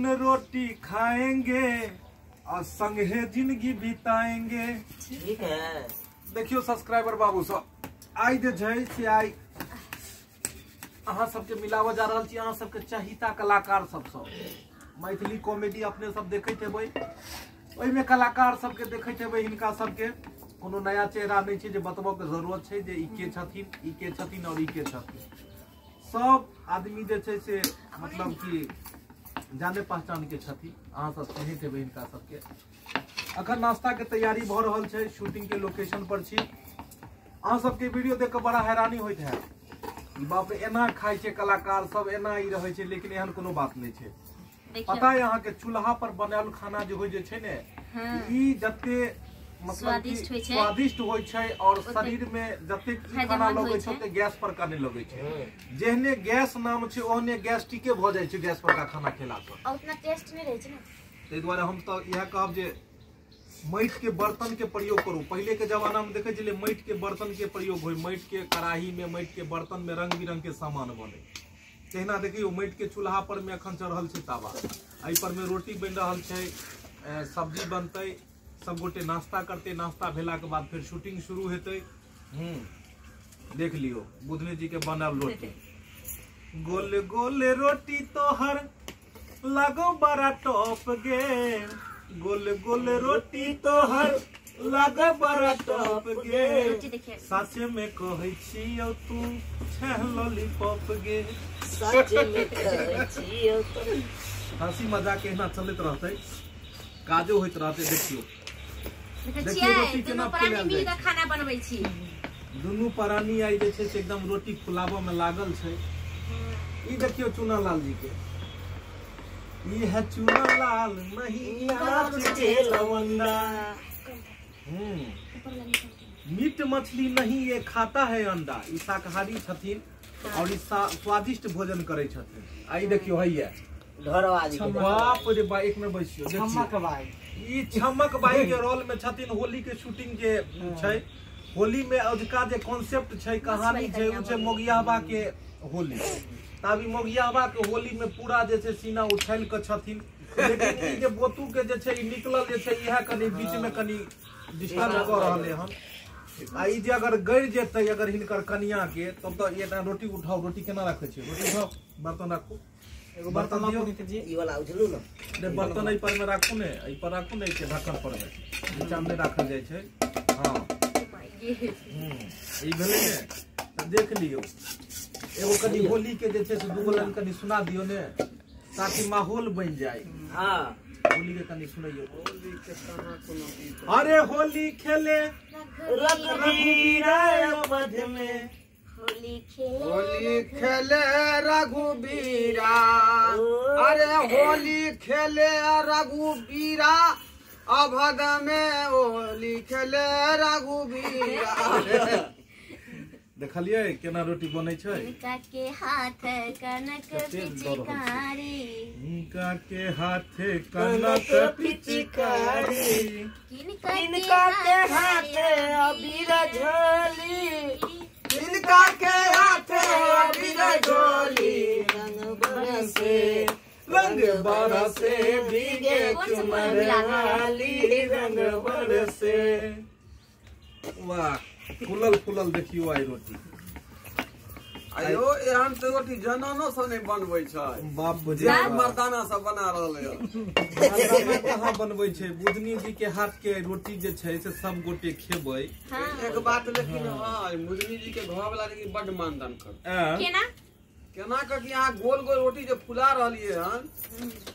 नून रोटी खाएंगे और संगे जिंदगी बिताएंगे। ठीक है। देखियो सब्सक्राइबर बाबू सब, आइ जे छै से आइ अहाँ सबके मिलाबऽ जा रहल छी अहाँ सबके चाहिता कलाकार सबसँ। मैथिली कॉमेडी अपने सब देखैत हेबै, ओहिमे कलाकार सबके देखैत हेबै। हिनका सबके कोनो नया चेहरा नहि छै जे बतबऽ के जरूरत छै जे ई के छथिन, ई के छथिन और ई के छथिन। सब आदमी जे छै से मतलब कि जाने पहचान के छथिन, अहाँ सब चिन्हैत हेबै हिनका सबके। अखन नाश्ता के तैयारी भऽ रहल छै, शूटिंग के लोकेशन पर छी। अहाँ सबके वीडियो देख कऽ बड़ा हैरानी होइत हैत, बाप रे एना खाइ छै कलाकार सब, एना ई रहै छै, लेकिन एहन कोनो बात नहि छै। पता है अहाँ के चूल्हा पर बनायल खाना जे होइ जे छै ने, ई जते मतलब स्वादिष्ट होइ छै और शरीर में जते खाना लगै छै ओते गैस पर का नहि लगै छै। जेहने गैस नाम छै ओहने गैस्ट्रिके भऽ जाइ छै गैस पर का खाना खेला सँ, उतना टेस्ट नहि रहै छै ने। ताहि दुआरे हम तऽ इएह कहब जे माटि के बर्तन के प्रयोग करू। पहिले के जमाना में देखे छलियै माटि के बर्तन के प्रयोग होइ, माटि के कड़ाही में माटि के बर्तन में रंग बिरंग के सामान बने। तहिना देखियौ माटि के चूल्हा पर में अखन चढ़ल छै तावा, एहि पर में रोटी बनि रहल छै, सब्जी बनतै, सब गोटे नाश्ता करते, नाश्ता भेला के बाद फिर शूटिंग शुरू हेतै। देख लियौ बुधनी जी के बनल रोटी, गोल गोल रोटी तोहर लागो बड़ा टॉप गे, गोल गोल रोटी तोहर लागो बड़ा टॉप गे, साचे में कहै छियौ तू छह लॉलीपॉप गे, साचे में कहै छियौ तू। हंसी मजाक एहिना चलैत रहतै, काजो होइत रहतै। देखियौ देखियौ दुनू प्राणी मिल के खाना बनबै छी। दुनू प्राणी आइ जे छै से एकदम रोटी फुलाबऽ में लागल छै। ई देखियौ चूना लाल जी के, ई है चूना लाल नहीं नाच के लवंडा। मीट मछली नहीं ये खाता है अंडा। ई शाकाहारी छथिन और ई स्वादिष्ट भोजन करै छथिन। आ ई देखियौ हैया बाप रे बा, एक मिनट बैसियो। छमक बाई, ई छमक बाई के रोल में छथिन। होली के शूटिंग जे छै, होली में अजुका जे कॉन्सेप्ट छै, कहानी छै, ओ छै मोगियाबा के होली। तभी मोगियाबा के होली में पूरा जे छै सीना उछाल के छथिन, लेकिन ई जे बोतू के जे छै ई निकलल जे छै इएह कनि बीच में कनि डिस्टर्ब कऽ रहलै हन। आ ई जे अगर गड़ि जेतै अगर हिनकर कनिया के, तब तऽ एना रोटी उठाउ, रोटी केना राखै छियै, रोटी उठाउ, बर्तन राखू, एगो बर्तन दियौ ई वाला उझलू ने, ने बर्तन एहि पर में राखू ने, एहि पर राखू ने, एहि ढक्कन पर में नीचा में राखल जाइ छै। हाँ ई भेलै ने, तऽ देख लियौ एगो कनि होली के जे छै से दूगो लाइन कनि सुना दियौ ने, ताकि माहौल बनि जाय। हाँ होली के कनि सुनैयौ। अरे होली खेले रघुवीर अवध में, होली खेले रघुवीरा, अरे होली खेले रघुवीरा अवध में, होली खेले रघुवीरा। देखलियै केना रोटी बनै छै। हिनका के हाथ कनक पिचकारी, हिनका के हाथ कनक पिचकारी, किनका के हाथ अबीर झोली, किनका के हाथ अबीर झोली, रंग बरसे रंग बरसे भीगे चुनर वाली, रंग बरसे। वाह फुलल फुलल देखियो आई रोटी। आयो एहन तऽ रोटी जनानो सब नहि बनबै छै, बाप जे मर्दाना सब बना रहल है। मर्दाना कहाँ बनबै छै, बुधनी जी के हाथ के रोटी जे छै से सब गोटे खेबै। एक बात लेकिन हाँ, बुधनी जी के घर वाला लेकिन बड मानदान कर केना केना कऽ कि अहाँ गोल गोल रोटी जे फुला रहलियै हन,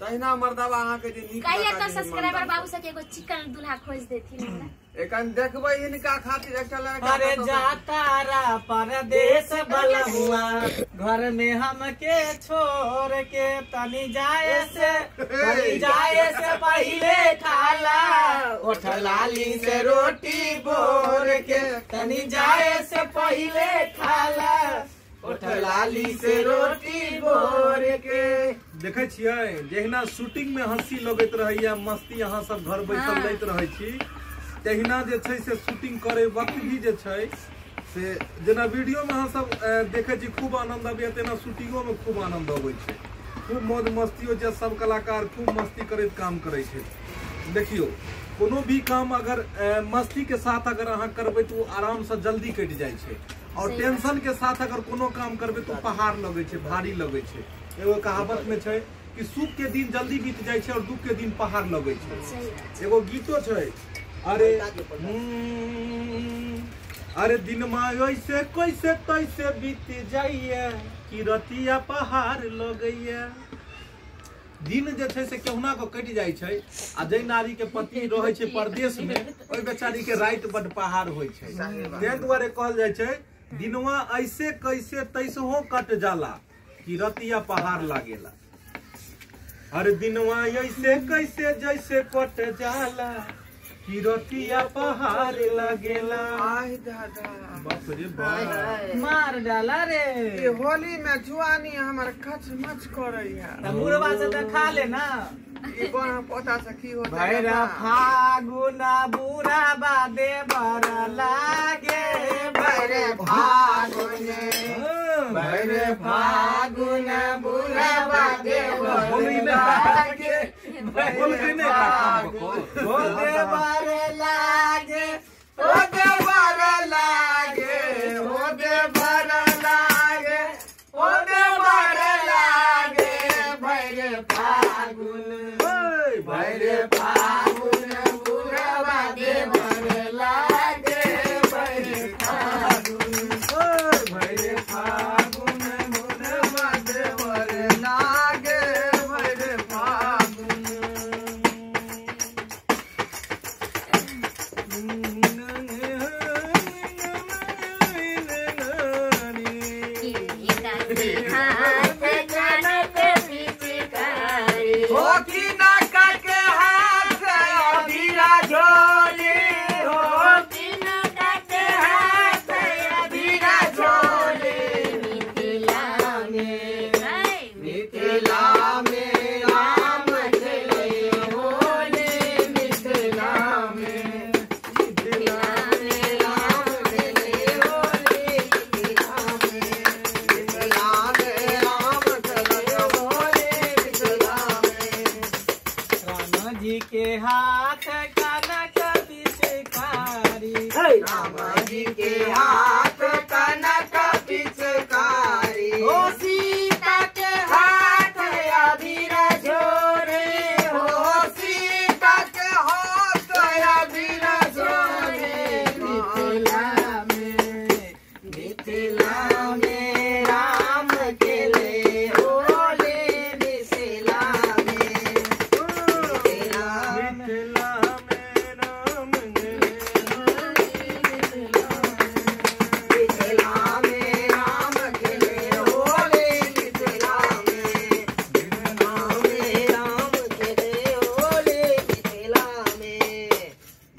तहिना मर्दाबा अहाँ के जे नीक कहिया तऽ सब्सक्राइबर बाबू सबके एगो चिकन दूल्हा खोज देथिन हमरा। एखन देखबै हिनका खातिर एकटा लड़का। अरे जातारा परदेश बलहुआ घर में हमके छोड़ के, तनी जाए से तनी जाए से पहिले खाला ओठ लाली से रोटी बोर के, तनी जाए से पहिले खाला ओठ लाली से रोटी बोर के। देखै छियै जहिना शूटिंग में हंसी लगैत रहैया, मस्ती अहाँ सब घर बैसल लैत रहै छी, तहिना जे छै से शूटिंग करे वक्त भी जे छै से जेना वीडियो में अहाँ सब देखै छी खूब आनंद अबैया, तेना शूटिंगो में खूब आनंद अबै छै। खूब मौज मस्ती होइ छै, सब कलाकार खूब मस्ती करैत काम करै छै। देखियौ कोनो भी काम अगर मस्ती के साथ अगर अहाँ करबै तऽ ओ आराम से जल्दी कटि जाइ छै, और टेंशन के साथ अगर कोनो काम करबै तऽ पहाड़ लगै छै, भारी लगै छै। एगो कहावत में छै कि सुख के दिन जल्दी बीत जाइ छै और दुख के दिन पहाड़ लगै छै। एगो गीतो छै, अरे अरे दिन ऐसे कैसे तैसे बीत जाइए कि रतिया पहाड़ लगैया। दिन जे छै से केहुना को कटि जाइ छै, आ जै नारी के पति रहै छै परदेश में ओहि बेचारी के राति बड पहाड़ होइ छै। ताहि दुआरे कहल जाइ छै दिनवा ऐसे कैसे तैसहो कट जाला कि रतिया पहाड़ लागेला। अरे दिनवा ऐसे कैसे जैसे कट जाला कि रतिया पहाड़ लागेला। आय दादा बाप रे बाप, मार डाला रे। ये होली में जुआनी हमर कच मच करैया। बुढ़वा से त खा ले ना। ई बड़ा पता से की होता भैरा फागुन बुढ़ावा देवर लागे, भैरे फागुन, भैरे फागुन बुढ़ावा देवर लागे, ओ देवर लागे, ओ देवर लागे, ओ देवर लागे, ओ देवर लागे, भैरे फागुन, भैरे फागुन बुढ़ावा देवर लागे, भैरे फागुन, भैरे फागुन बुढ़ावा देवर लागे, भैरे फागुन।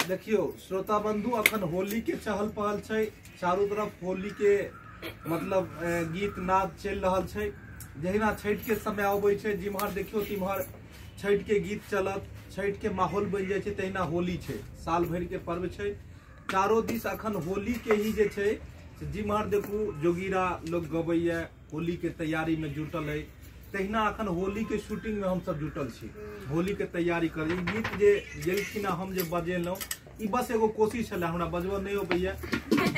देखियो श्रोता बंधु, अखन होली के चहल पहल छै, चारू तरफ होली के मतलब गीत नाद चलि रहल छै। जहिना छठि के समय अबै छै, जिम्हर देखियो तिम्हर छठि के गीत चलत, छठि के माहौल बनि जाइ छै, तहिना होली छै, साल भरि के पर्व छै। चारो दिस अखन होली के ही जे छै से जिम्हर देखू जोगीरा लोग गबैया, होली के तैयारी में जुटल है। तहिना अखन होली के शूटिंग में हमसब जुटल छी, होली के तैयारी कर। ई गीत जे गेलखिन हम जे बजेलहुँ, ई बस एगो कोशिश छलै, हमरा बजबऽ नहि अबैया,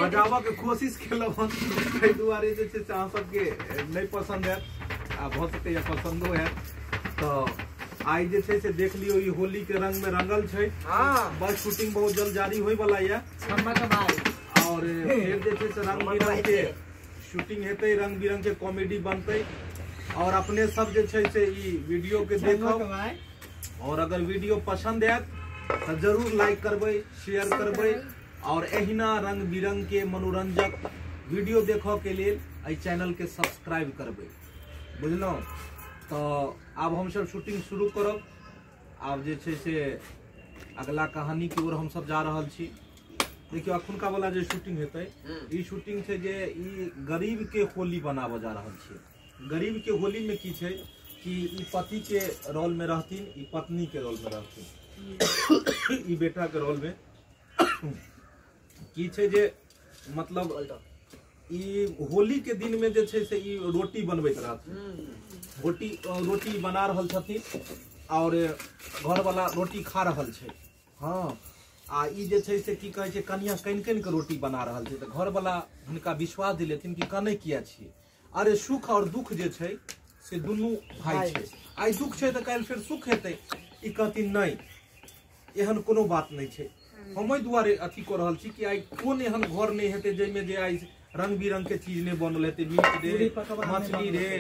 बजाबऽ के कोशिश केलहुँ हन, ताहि दुआरे जे छै से अहाँ सबके नहि पसन्द हैत, आ भऽ सकैए पसन्दो हैत। तऽ आइ जे छै से देख लियौ ई होली के रंग में रंगल छै। बस शूटिंग बहुत जल्द जारी होय वाला यऽ, और फेर जे छै से रंग बिरंग के शूटिंग हेतै, रंग बिरंग के कॉमेडी बनतै। और अपने सब जे छै से ई वीडियो के देखब, और अगर वीडियो पसंद आयत तो जरूर लाइक करबै, शेयर करबै, और एहिना रंग बिरंग के मनोरंजक वीडियो देखऽ के लेल एहि चैनल के सब्सक्राइब करबै, बुझलहुँ। तो आब हमसब शूटिंग शुरू करब। आब जे छै से अगला कहानी के ओर हमसब जा रहल छी। देखियौ अखुनका वाला जे शूटिंग हेतै, ई शूटिंग छै जे ई गरीब के होली बनाबऽ जा रहल छियै। गरीब के होली में की छै कि ई पति के रोल में रहथिन, ई पत्नी के रोल में रहथिन, ई बेटा के रोल में। की छै जे मतलब ई होली के दिन में जे छै से ई रोटी बनबैत रहथिन, रोटी रोटी बना रहल छथिन और घर वाला रोटी खा रहल छै। हाँ आ ई जे छै से की कहै छै कनिया कनि कनि के रोटी बना रहल छै, तऽ घर वाला हुनका विश्वास दिलेथिन कि कने किया छियै। अरे सुख और दुख जे छै से दुनू भाई छै, आइ दुख छै तऽ काल्हि फेर सुख हेतै। ई कहथिन नहि एहन कोनो बात नहि छै, हम एहि दुआरे अथी कऽ रहल छी कि आइ कोन एहन घर नहि हेतै जाहिमे जे आइ रंग बिरंग के चीज नहि बनल हेतै, मीट रे मछली रे,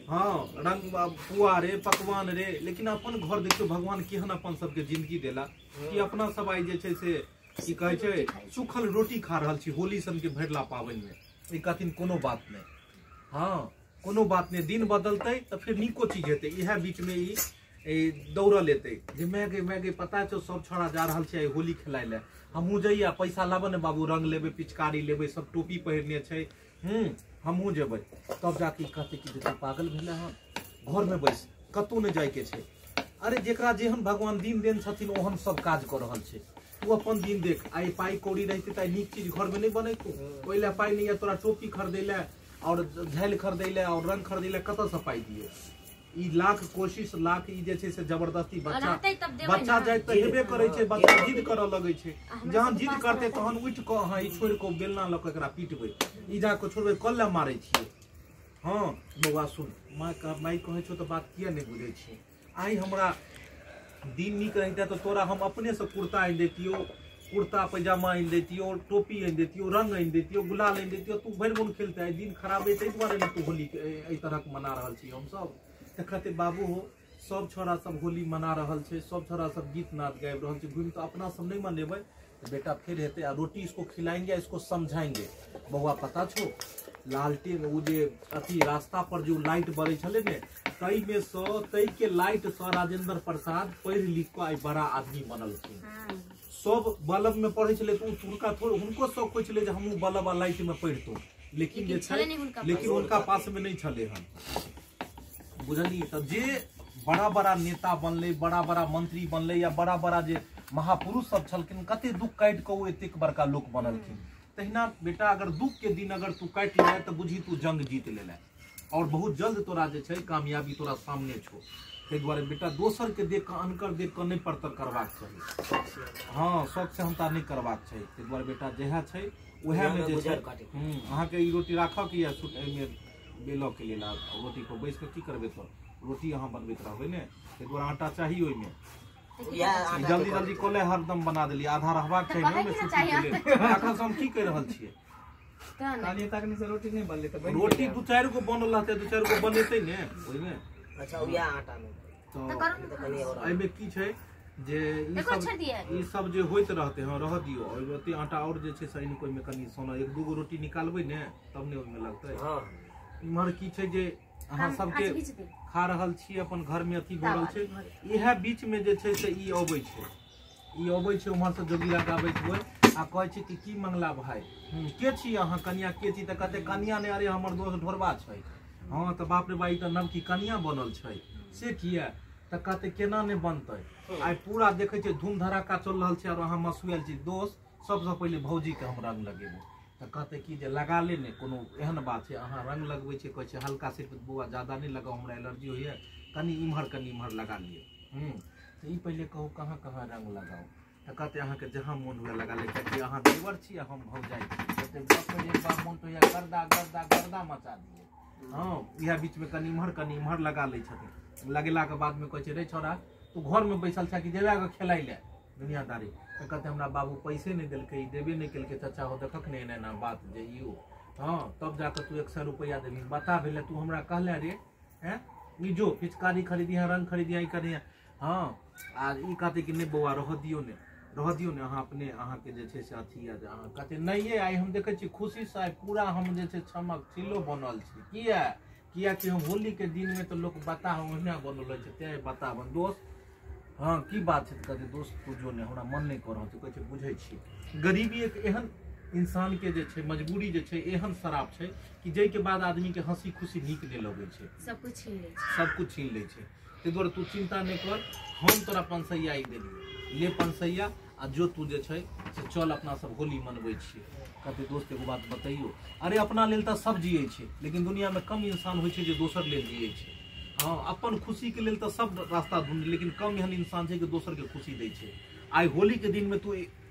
हाँ रंग पुआ रे पकवान रे, लेकिन अपन घर देखियौ भगवान केहन अपन सबके जिंदगी देला कि अपना सब आइ जे छै से की कहै छै सूखल रोटी खा रहल छी होली सन के भरला पाबनि में। ई कहथिन कोनो बात नहि, हाँ कोनो बात नहि, दिन बदलतै तऽ फेर नीको चीज हेतै। इएह बीच में ई दौड़ल एतै जे मैं गे पता छौ सब छोड़ा जा रहल छै होली खेलाय लए, हमहूँ जइया पैसा लाबऽ ने बाबू, रंग लेबै पिचकारी लेबै, सब टोपी पहिरने छै, हमहूँ जेबै। तब जाके कहतै कि तू पागल भेलै हन, घरमे बैस कतहु नहि जाइके छै। अरे जेकरा जेहन भगवान दिन देन छथिन ओहन सब काज कऽ रहल छै, तू अपन दिन देख। आइ पाइ कौड़ी रहितै तऽ आइ नीक चीज घरमे नहि बनैतौ, ओहि लए पाइ नहि यऽ तोरा टोपी खरीदै लए और झालि खरीदै लए और रंग खरीदै लए कतऽसँ पाइ दियौ। ई लाख कोशिश लाख ई जे छै से जबरदस्ती बच्चा बच्चा जाइत तऽ हेबे करै छै, बच्चा जिद करऽ लगै छै, जहन जिद करतै तहन उठि कऽ अहाँ ई छोड़ि कऽ बेलना लऽ कऽ एकरा पीटबै, ई जाकऽ छोड़बै कल लए मारै छियै। हाँ बौआ सुन, माय कहै छौ तऽ बात किया नहि बुझै छी। आइ हमरा दिन नीक रहितै तऽ तोरा हम अपनेसँ कुर्ता आनि दैतियौ, कुर्ता पैजामा आनि दैतियौ, टोपी आनि दैतियौ, रंग आनि दैतियौ, गुलाल आनि दैतियौ, तू भरि मोन खेलतै। आइ दिन खराब अइ ताहि दुआरे ने तू होली एहि तरहक मना रहल छी हमसब। तऽ कहतै बाबू हो सब छोड़ा सब होली मना रहल छै, सब छोड़ा सब गीत नाद गाबि रहल छै, घुमि तऽ अपना सब नहि मनेबै तऽ बेटा फेर हेतै। आ रोटी इसको खिलाएंगे इसको समझाएंगे। बौआ पता छौ लालटेन ओ जे अथी रास्ता पर जो लाइट बरै छलै ने ताहिमे सँ ताहिके लाइटसँ राजेंद्र प्रसाद पढ़ि लिख कऽ आइ बड़ा आदमी बनलखिन। सब बल्ब में पढ़ै छलै तऽ हुनका थोड़े हुनको शौक होइ छलै जे हमहूँ बल्ब आ लाइट में पढ़ितहुँ, लेकिन जे छै लेकिन हुनका पासमे नहि छलै हन, बुझलियै। तऽ जे बड़ा बड़ा नेता बनलै, बड़ा बड़ा मंत्री बनलै या बड़ा बड़ा जे महापुरुष सब छलखिन, कते दुख काटि कऽ ओ एतेक बड़का लोक बनलखिन। तहिना बेटा अगर दुख के दिन अगर तू काटि ले तऽ बुझी तू जंग जीत लेले और बहुत जल्द तोरा जे छै कामयाबी तोरा सामने छौ। ताहि दुआरे बेटा दोसर के देख कऽ अनकर देख कऽ नहि परतर करबाक चाही, हाँ शौक से हमता नहि करबाक चाही। ताहि दुआरे बेटा जएह छै उएहमे जे छै अहाँके ई रोटी राखऽ के यऽ एहिमे बेलऽ के लेल, रोटी पर बैस कऽ की करबै तऽ रोटी अहाँ बनबैत रहबै ने, ताहि दुआरे आटा चाही ओहिमे। जल्दी जल्दी कऽ ले, हरदम बना देलियै, आधा रहबाक चाही ने ओहिमे सूखी के लेल। एखन से हम की कहि रहल छियै, रोटी नहि बनलै तऽ रोटी दू चारि गो बनल रहतै, दू चारि गो बनेतै ने ओहिमे। अच्छा उएह आटा मे तऽ एहिमे की छै जे ई सब जे होइत रहतै, हँ रह दियौ, ओहिमे ओते आटा आओर जे छै से आनि कऽ ओहिमे कनि सोना एक दू गो रोटी निकालबै ने तब ने ओहिमे लगतै। इम्हर की छै जे अहाँ सबके खा रहल छी अपन घर में अथी भऽ रहल छै, इएह बीच में जे छै से ई अबै छै, ई अबै छै उम्हर से जोगिया गाबैत हुए आ कहै छै कि की मंगला भाई के छी अहाँ, कनिया के छी? तऽ कहतै कनिया नहि, अरे हमर दोस्त ढोरबा छै। हाँ तऽ बाप रे बा ई तऽ नवकी कनिया बनल छै, से किया? तऽ कहतै केना नहि बनतै, आइ पूरा देखै छै धूम धड़ाका चलि रहल छै और अहाँ मसुआयल छी दोस्त, सबसँ पहिले भौजीके हम रंग लगेबै। तऽ कहतै कि जे लगा ले ने, कोनो एहन बात छै, अहाँ रंग लगबै छियै, कहै छै हल्का सिर्फ बौआ ज्यादा नहि लगाउ हमरा एलर्जी होइए, कनि इम्हर लगा लिअ। तऽ ई पहिले कहू कहाँ कहाँ रंग लगाउ? तऽ कहतै अहाँके जहाँ मोन हुए लगा ले, कियाकि अहाँ देवर छी आ हम भौजाइ छी। कहतै बाप रे बाप मोन तऽ होइए गर्दा गर्दा गर्दा मचा दियै। हाँ इएह बीचमे कनि इम्हर लगा लै छथिन। लगेलाके बादमे कहै छै रे छौड़ा तू घरमे बैसल छह कि जेबे कऽ खेलाइ लए दुनियादारी? तऽ कहतै हमरा बाबू पैसे नहि देलकै, ई देबे नहि केलकै, चाचा हो देखक ने एना एना बात जे इहो। हाँ तब जाकऽ तू 100 रुपैआ देबही। बता भेलै तू हमरा कहले रे, हैं ई जो पिचकारी खरीदिहे, रंग खरीदिहे, ई करिहे। हाँ आ ई कहतै कि नहि बौआ रहऽ दियौ ने, रहऽ दियौ ने, अहाँ अपने अहाँके जे छै से अथी यऽ जे अहाँ कहतै नहि, आइ हम देखै छी खुशीसँ आइ पूरा हम जे छै चमक चिल्लो बनल छी। किया? कियाकि हम होली के दिनमे तऽ लोक बताह ओहिना बनल रहै छै, तेँ बताह बन दोस्त। हाँ की बात छै? तऽ कहतै दोस्त तू जो ने, हमरा मन नहि कऽ रहल छै। कहै छै बुझै छी गरीबी एक एहन इंसान के जे छै मजबूरी जे छै एहन शराब छै कि जाहिके बाद आदमी के हंसी खुशी नीक नहि लगै छै, सब कुछ छीन लै छै, सब कुछ छीन लै छै। ताहि दुआरे तू चिंता नहि कर, हम तोरा 500 ई देलियै, ले 500 आ आ जो तू जे छै से चल अपना सब होली मनबै छियै। कहते दोस्त एगो बात बतैयो, अरे अपना लेल तऽ सब जियै छै, लेकिन दुनिया में कम इंसान होइ छै जे दोसर लेल जियै छै। हाँ, अपन खुशी के लेल तऽ सब रास्ता ढूंढ, लेकिन कम एहन इंसान छै कि दोसर के खुशी दै छै। आइ होली के दिन में तू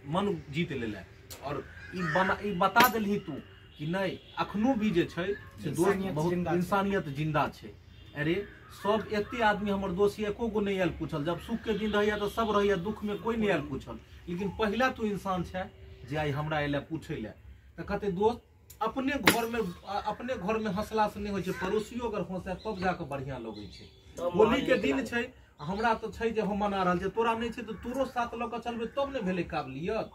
मन जीत लेले और ई बता देलही तू कि नहीं अखनो भी जे छै से दोस्त बहुत इंसानियत जिंदा छै। अरे सब एते आदमी हमर दोस्त एको गो नहीं आयल पूछल, जब सुख के दिन रहैया तो सब रहैया, दुख में कोई नहीं आयल पूछल, लेकिन पहिला तू इंसान छै जे आइ हमरा एले पूछे ले। तो कहते दोस्त अपने घर में हंसला से नहीं होइ छै, पड़ोसियो अगर हंसे तब जाके बढ़िया लगै छै। होली के दिन छै, हमरा तो छै जे हम मना रहल छै, तोरा नहीं छै तो तोरो साथ लऽ के चलबै तब ने भेलै काबिलियत।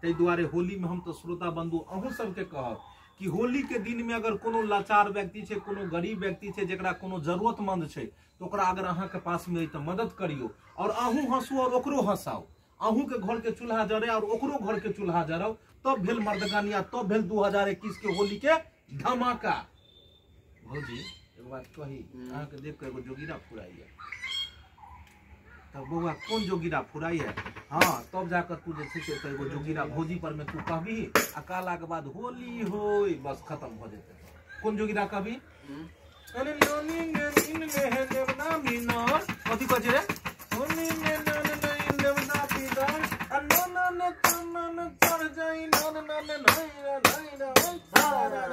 ताहि दुआरे होली में हम तो श्रोता बंधु अहूँ सबके कहब कि होली के दिन में अगर कोनो लाचार व्यक्ति छै, कोनो गरीब व्यक्ति छै, जकरा कोनो जरूरतमंद छै, तो ओकरा अगर अहाँ के पास में तऽ मदद करियो, और अहूँ हंसू और ओकरो हंसाओ, अहूँ के घर के चूल्हा जरे और ओकरो घर के चूल्हा जराओ, तब भेल मर्दगानिया, तब भेल 2021 के होली के धमाका। भौजी एगो बात कही, अहाँ के देख के एगो जोगीरा फुराइया, तब बौआ कोन जोगीरा फुराई है? हाँ, तब जाकर तू जे छै से एगो जोगीरा भौजी पर में तू कहबी आ कहला के बाद होली होई, बस खत्म हो जेतै। कोन जोगीरा कहबी? अरे नोनी ने नीन में है देवना मीनर, कथी कहै छै रे? होली में नन नहीं देवना पीदर, आ नन न चनन चढ़ जाई नन नन नहीं रे नहीं रे सारा।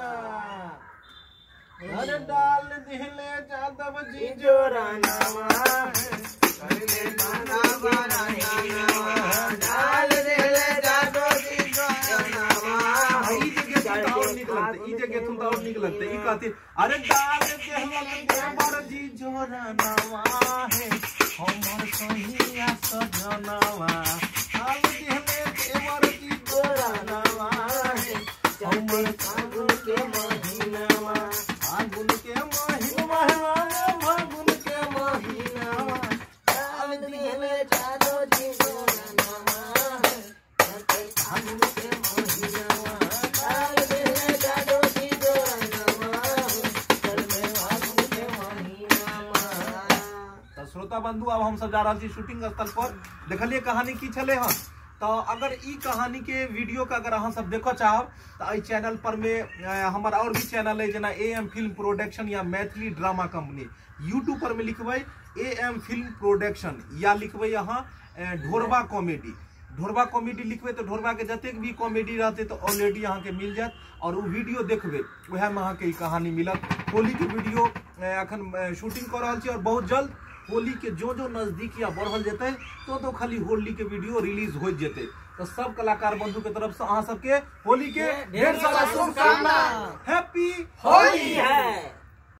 अरे डाल दिले जादव जी जोरा नामा अरे डाल देवर जी जोरा नावा है हमर सहिया सजनावा, डाल देले देवर जी जोरा नावा है हमर फागुन के महीनावा, फागुन के महीनावा, फागुन के महीनावा, डाल देले जादो जी जोरा नावा है फागुन के महीनावा, डाल देले जादो जी जोरा नावा फागुन के महीनावा। तो श्रोता बंधु अब हम सब जा रहल छी शूटिंग स्थल पर। देखलिए कहानी की छले हन, तो अगर ई कहानी के वीडियो के अगर अहाँ सब देखऽ चाहब तो एहि चैनल पर में हमर और भी चैनल है जेना ए एम फिल्म प्रोडक्शन या मैथिली ड्रामा कंपनी, यूट्यूब पर में लिखबै ए एम फिल्म प्रोडक्शन या लिखबै अहाँ ढोरबा कॉमेडी, ढोरबा कॉमेडी लिखबै तो ढोरबा के जतेक भी कॉमेडी रहतै तो ऑलरेडी अहाँ के मिल जायत और उ वीडियो देखबै वएह में अहाँ के ई कहानी मिलत। होली के वीडियो अखन शूटिंग कऽ रहल छी और बहुत जल्द होली के जो जो नजदीक या बढ़ल जेतै तो खाली होली के वीडियो रिलीज हो जेतै। तो सब कलाकार बंधु के तरफ से अहाँ सबके होली के ढेर सारा शुभकामना। हैप्पी होली है।